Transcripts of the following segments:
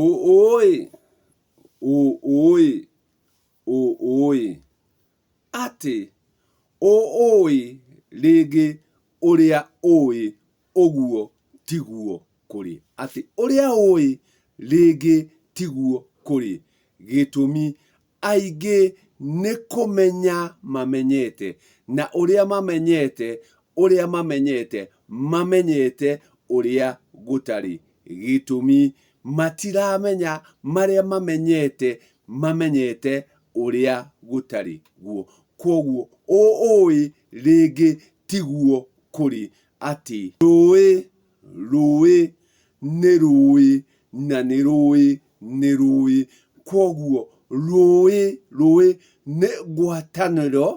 Ũũĩ, ũũĩ, ũũĩ, atĩ ũũĩ rĩngĩ ũrĩa ũĩ ũguo tiguo kũrĩ. Atĩ ũrĩa ũĩ rĩngĩ tiguo kũrĩ. Gĩtũmi aingĩ nĩ kũmenya mamenyete, na ũrĩa mamenyete, ũrĩa mamenyete, mamenyete ũrĩa gũtarĩ. Gĩtũmi matiramenya marĩa mamenyete, mamenyete ũrĩa gũtarĩ guo. Kwoguo ũũĩ rĩngĩ tiguo kũrĩ atĩ rũĩ, rũĩ nĩ rũĩ na nĩ rũĩ nĩ rũĩ. Kwoguo rũĩ, rũĩ nĩ ngwatanĩro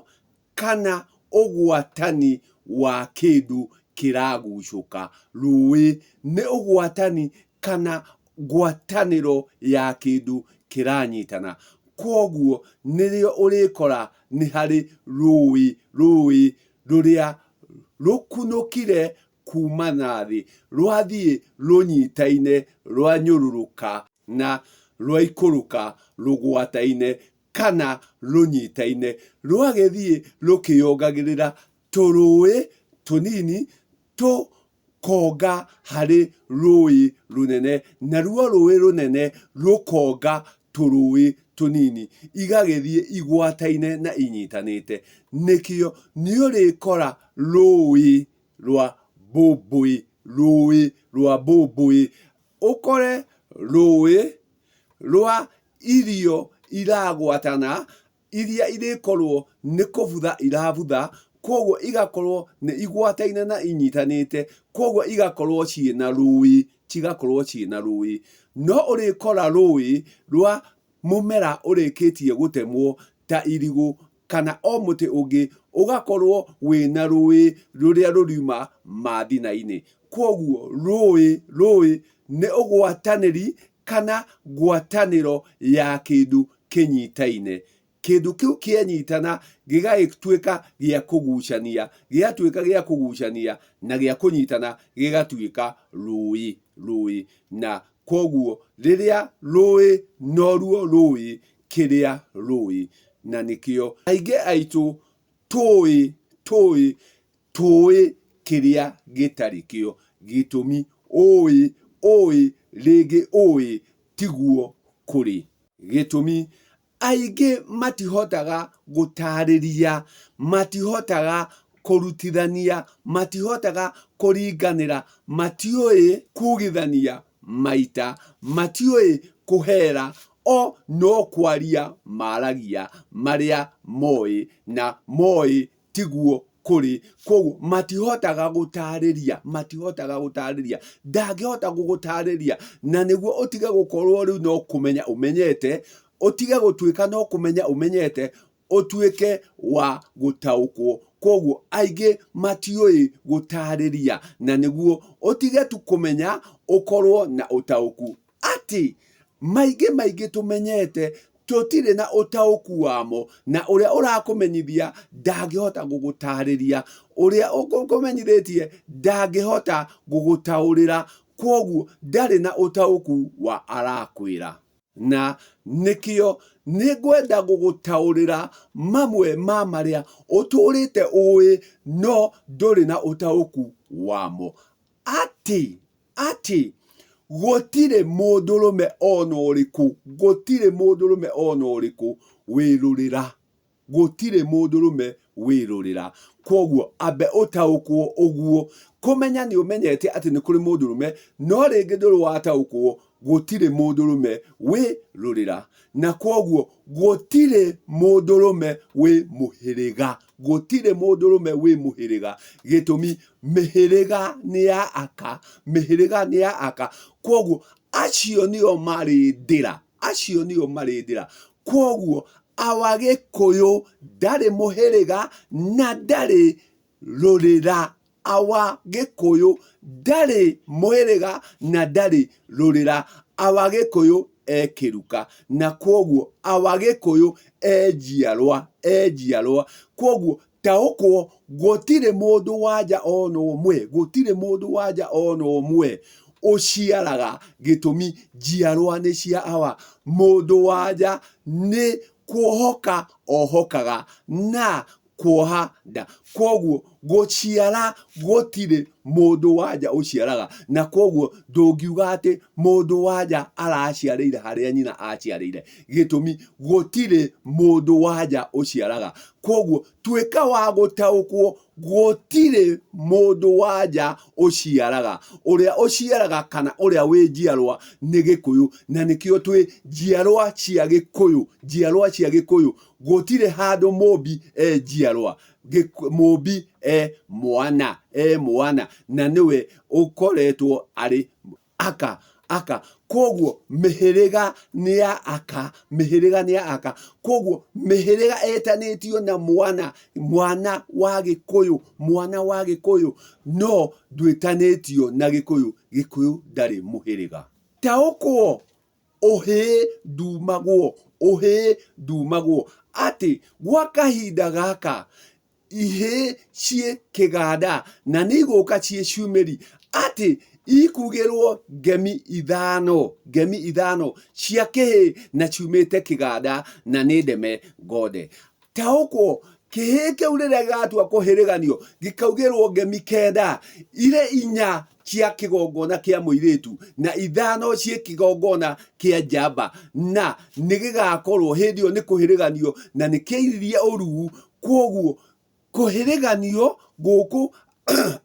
kana ũgwatani wa kĩndũ kĩragucũka. Rũĩ nĩ ũgwatani kana ngwatanĩro ya kĩndũ kĩranyitana. Kwoguo nĩrĩo ũrĩkora nĩ harĩ rũĩ, rũĩ rũrĩa rũkunũkire kuma na thĩ rwathiĩ rũnyitaine rwanyũrũrũka na rwaikũrũka rũgwataine kana rũnyitaine rwagĩthiĩ rũkĩyongagĩrĩra tũrũĩ tũnini tũkonga harĩ rũĩ rũnene, naruo rũĩ rũnene rũkonga tũrũĩ tũnini, igagĩthiĩ igwataine na inyitanĩte. Nĩkĩo nĩũrĩkora rũĩ rwa mbũmbũĩ, rũĩ rwa mbũmbũĩ, ũkore rũĩ rwa irio iragwatana, iria irĩkorwo nĩ kũbutha irabutha, kwoguo igakorwo nĩ igwataine na inyitanĩte, kwoguo igakorwo ciĩna rũĩ, cigakorwo ciĩna rũĩ. No ũrĩkora rũĩ rwa mũmera ũrĩkĩtie gũtemwo ta irigũ kana o mũtĩ ũngĩ, ũgakorwo wĩna rũĩ rũrĩa rũriuma mathina-inĩ. Kwoguo rũĩ, rũĩ nĩ ũgwatanĩri kana ngwatanĩro ya kĩndũ kĩnyitaine. Kĩndũ kĩu kĩanyitana gĩgagĩtuĩka gĩa kũgucania, gĩatuĩka gĩa kũgucania na gĩa kũnyitana gĩgatuĩka rũĩ, rũĩ. Na kwoguo rĩrĩa rũĩ noruo rũĩ kĩrĩa rũĩ. Na nĩkĩo aingĩ aitũ tũĩ, tũĩ, tũĩ kĩrĩa gĩtarĩ kĩo. Gĩtũmi ũĩ, ũĩ, rĩngĩ ũĩ tiguo kũrĩ. Gĩtũmi aingĩ matihotaga gũtarĩria, matihotaga kũrutithania, matihotaga kũringanĩra, matiũĩ kugithania maita, matiũĩ kũhera, o no kwaria maragia marĩa moĩ na moĩ tiguo kũrĩ. Kwoguo matihotaga gũtarĩria, matihotaga gũtarĩria, ndangĩhota gũgũtarĩria na nĩguo ũtige gũkorwo rĩu no kũmenya ũmenyete, ũtige gũtuĩka no kũmenya ũmenyete, ũtuĩke wa gũtaũkwo. Kwoguo aingĩ matiũĩ gũtarĩria na nĩguo ũtige tu kũmenya ũkorwo na ũtaũku. Atĩ maingĩ maingĩ tũmenyete tũtirĩ na ũtaũku wamo, na ũrĩa ũrakũmenyithia ndangĩhota gũgũtarĩria, ũrĩa ũkũmenyithĩtie ndangĩhota gũgũtaũrĩra, kwoguo ndarĩ na ũtaũku wa arakwĩra. Na nĩkĩo nĩngwenda gũgũtaũrĩra mamwe ma marĩa ũtũrĩte ũĩ no ndũrĩ na ũtaũku wamo. Atĩ atĩ gũtirĩ mũndũrũme ona ũrĩkũ, gũtirĩ mũndũrũme ona ũrĩkũ wĩrũrĩra, gũtirĩ mũndũrũme wĩrũrĩra. Kwoguo ambe ũtaũkwo ũguo, kũmenya nĩ ũmenyete atĩ nĩ kũrĩ mũndũrũme, no rĩngĩ ndũrĩ wataũkwo gũtirĩ mũndũrũme wĩrũrĩra. Na kwoguo gũtirĩ mũndũrũme wĩ mũhĩrĩga, gũtirĩ mũndũrũme wĩ mũhĩrĩga. Gĩtũmi, mĩhĩrĩga nĩ ya aka, mĩhĩrĩga nĩ ya aka. Kwoguo acio nĩo marĩ ndĩra, acio nĩo marĩ ndĩra. Kwoguo awa Gĩkũyũ ndarĩ mũhĩrĩga na ndarĩ rũrĩra. Awa Gĩkũyũ ndarĩ mũhĩrĩga na ndarĩ rũrĩra. Awa Gĩkũyũ e kĩruka na kwoguo awa Gĩkũyũ e njiarwa, e njiarwa. Kwoguo taũkwo gũtirĩ mũndũ wa nja ona ũmwe, gũtirĩ mũndũ wa nja ona ũmwe. ũciaraga, gĩtũmi njiarwa nĩ cia awa. Mũndũ wa nja nĩ kuohoka ohokaga na kuoha nda. Kwoguo gũciara gũtirĩ mũndũ wa nja ũciaraga, na kwoguo ndũngiuga atĩ mũndũ wa nja araciarĩire harĩa nyina aciarĩire, gĩtũmi gũtirĩ mũndũ wa nja ũciaraga. Kwoguo tuĩka wa gũtaũkwo gũtirĩ mũndũ wa nja ũciaraga. Ũrĩa ũciaraga kana ũrĩa wĩ njiarwa nĩ Gĩkũyũ, na nĩkĩo twĩ njiarwa cia Gĩkũyũ, njiarwa cia Gĩkũyũ. Gũtirĩ handũ Mũmbi e njiarwa, Mũmbi e mwana, e mwana, na nĩwe ũkoretwo arĩ aka aka. Kwoguo mĩhĩrĩga nĩ ya aka, mĩhĩrĩga nĩ ya aka. Kwoguo mĩhĩrĩga ĩtanĩtio na mwana, mwana wa Gĩkũyũ, mwana wa Gĩkũyũ, no ndwĩtanĩtio na Gĩkũyũ. Gĩkũyũ ndarĩ mũhĩrĩga. Taũkwo ũhĩĩ ndumagwo, ũhĩĩ ndumagwo, atĩ gwa kahinda gaka ihĩĩ ciĩ kĩganda na nĩ igũka ciĩ ciumĩri, atĩ ikugĩrwo ngemi ithano, ngemi ithano cia kĩhĩĩ na ciumĩte kĩganda na nĩ ndeme ngonde. Taũkwo, kĩhĩĩ kĩu rĩrĩa gĩgatua kũhĩrĩganio gĩkaugĩrwo ngemi kenda, irĩ inya cia kĩgongona kĩa mũirĩtu na ithano ciĩ kĩgongona kĩa njamba, na nĩ gĩgakorwo hĩndĩ ĩyo nĩ kũhĩrĩganio na nĩ kĩiririe ũruu. Kwoguo kũhĩrĩganio gũkũ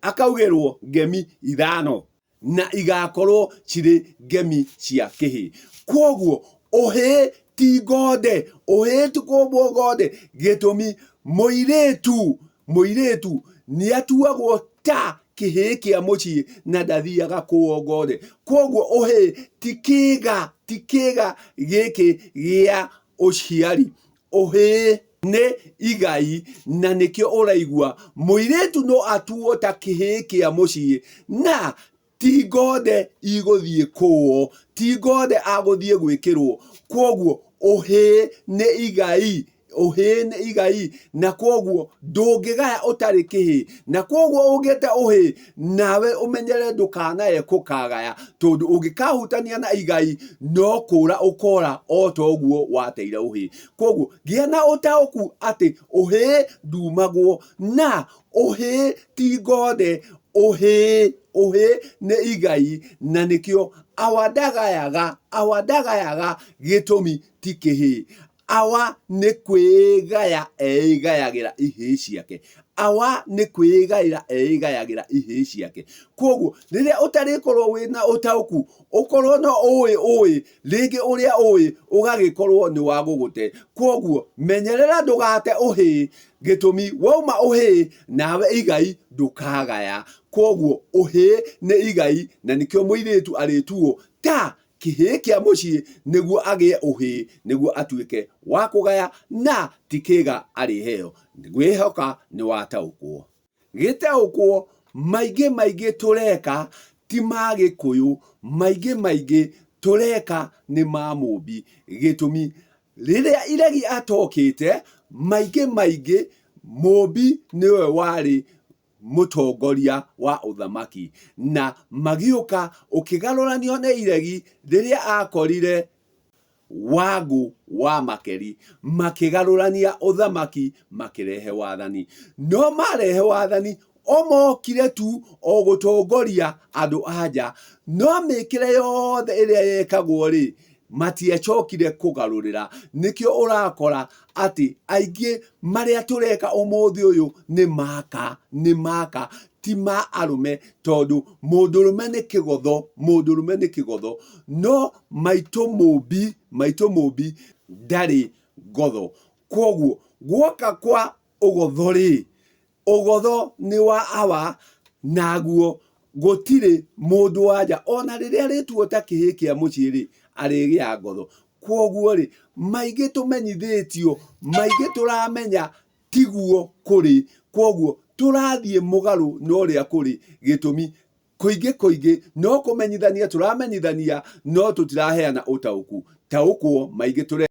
akaugĩrwo ngemi ithano na igakorwo cirĩ ngemi cia kĩhĩĩ. Kwoguo ũhĩĩ ti ngonde, ũhĩĩ ti kũmbwo ngonde, gĩtũmi mũirĩtu, mũirĩtu nĩatuagwo ta kĩhĩĩ kĩa mũciĩ na ndathiaga kũo ngonde. Kwoguo ũhĩĩ ti kĩga, ti kĩga gĩkĩ gĩa ũciari. Ũhĩĩ nĩ igai na nĩkĩo ũraigua mũirĩtu no atuo ta kĩhĩĩ kĩa mũciĩ na ti ngonde igũthiĩ kũo, ti ngonde agũthiĩ gwĩkĩrwo. Kwoguo ũhĩĩ nĩ igai, ũhĩĩ nĩ igai na kwoguo ndũngĩgaya ũtarĩ kĩhĩĩ, na kwoguo ũngĩte ũhĩĩ nawe ũmenyere ndũkanae kũkagaya, tondũ ũngĩkahutania na igai no kũra ũkora o ta ũguo wateire ũhĩĩ. Kwoguo gĩa na ũtaũku atĩ ũhĩĩ ndumagwo na ũhĩĩ ti ngonde, ũhĩĩ ũhĩĩ nĩ igai, na nĩkĩo awa ndagayaga, awa ndagayaga gĩtũmi ti kĩhĩĩ. Awa nĩ kwĩgaya eĩgayagĩra ihĩĩ ciake. Awa nĩ kwĩgaĩra eĩgayagĩra ihĩĩ ciake. Kwoguo rĩrĩa ũtarĩkorwo wĩna ũtaũku, ũkorwo no ũĩ ũĩ, rĩngĩ ũrĩa ũĩ ũgagĩkorwo nĩ wa gũgũte. Kwoguo menyerera ndũgate ũhĩĩ, gĩtũmi wauma ũhĩĩ nawe igai ndũkagaya. Kwoguo ũhĩĩ nĩ igai na nĩkĩo mũirĩtu arĩtuo ta kĩhĩĩ kĩa mũciĩ nĩguo agĩe ũhĩĩ nĩguo atuĩke wa kũgaya na ti kĩga arĩheo. Ngwĩhoka nĩ wataũkwo. Gĩtaũkwo maingĩ maingĩ tũreka ti ma Gĩkũyũ, maingĩ maingĩ tũreka nĩ ma Mũmbi. Gĩtũmi rĩrĩa Iregi atokĩte maingĩ maingĩ Mũmbi nĩwe warĩ mũtongoria wa ũthamaki, na magĩũka ũkĩgarũranio nĩ iregi rĩrĩa akorire Wangũ wa Makeri, makĩgarũrania ũthamaki makĩrehe wathani. No marehe wathani o mokire tu o gũtongoria andũ a nja, no mĩkĩre yothe ĩrĩa yekagwo-rĩ, matiacokire kũgarũrĩra. Nĩkĩo ũrakora atĩ aingĩ marĩa tũreka ũmũthĩ ũyũ nĩ maka, nĩ maka, ti ma arũme, tondũ mũndũrũme nĩ kĩgotho, mũndũrũme nĩ kĩgotho, no maitũ mũmbi, maitũ mũmbi ndarĩ ngotho. Kwoguo guoka kwa ũgotho rĩ, Ũgotho nĩ wa awa naguo gũtirĩ mũndũ wa nja ona rĩrĩa arĩtuo ta kĩhĩĩ kĩa mũciĩ rĩ, arĩgĩa ngotho. Kwoguo rĩ, maingĩ tũmenyithĩtio, maingĩ tũramenya tiguo kũrĩ, kwoguo tũrathiĩ mũgarũ na ũrĩa kũrĩ, gĩtũmi kũingĩ kũingĩ no kũmenyithania tũramenyithania no tũtiraheana ũtaũku. Taũkwo maingĩ tũre.